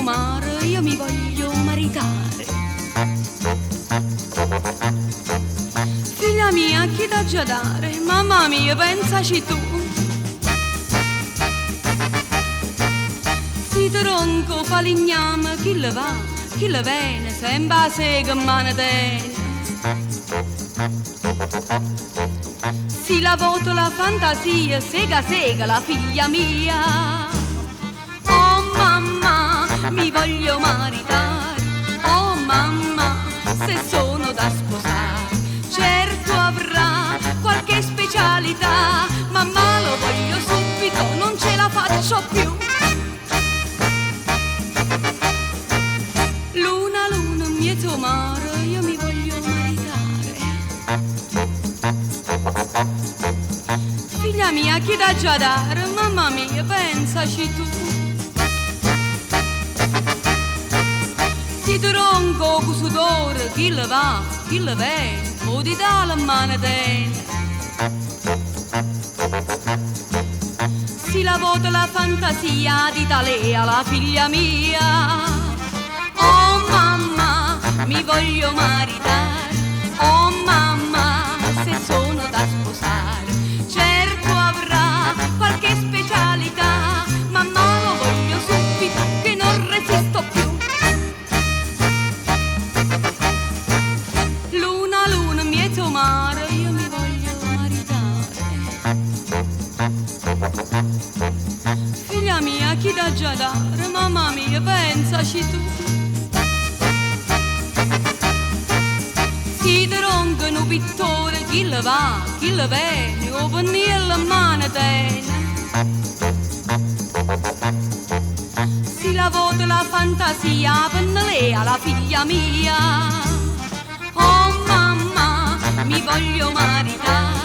'o mare, io mi voglio maritare. Figlia mia, chi t'aggia dare? Mamma mia, pensaci tu. Si te ronco fa legname, chi le va, chi le viene, sempre a sega in mano tene. Si la voto la fantasia, sega sega la figlia mia. Oh mamma, mi voglio maritare. Oh mamma, se sono da sposare, certo avrà qualche specialità. Mamma lo voglio subito, non ce la faccio più. Luna, luna, miezo mare, io mi voglio maritare. Figlia mia, chi t'aggia dare? Mamma mia, pensaci tu. Si ti ronco con sudore, chi le va, chi le viene, o di dà la mano tene. Si la vota la fantasia di Talea, la figlia mia. Oh mamma, mi voglio maritare. Oh mamma, se sono da sposare, certo avrà qualche specialità. Mamma lo voglio subito che non resisto più. Luna, luna, miezo mare, io mi voglio maritare. Figlia mia, chi t'aggia dare? Mamma mia, pensaci tu. Si te ronca un pittore, chi le va, chi le viene, o pennello in mano tene. Si la vota la fantasia, pennelea la figlia mia. Oh mamma, mi voglio maritare.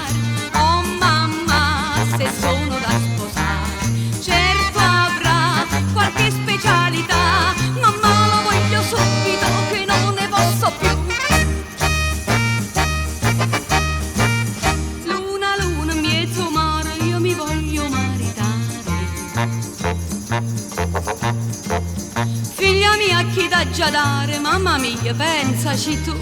Oh mamma, se sono da sposare, certo avrà qualche specialità. Mamma lo voglio subito che non ne posso più. Luna, luna, miezo mare, io mi voglio maritare. Figlia mia, chi t'aggia dare? Mamma mia, pensaci tu.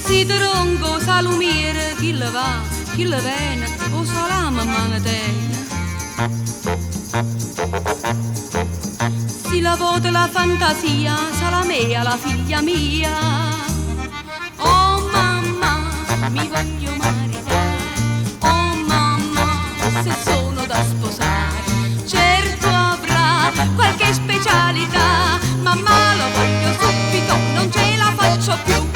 Si te ronco salumiere, chi le va, chi le viene, o salame mano tene. Si la vota la fantasia, salamea la figlia mia. Oh mamma, mi voglio maritare. Oh mamma, se sono da sposare, certo avrà qualche specialità. Mamma lo voglio subito, non ce la faccio più.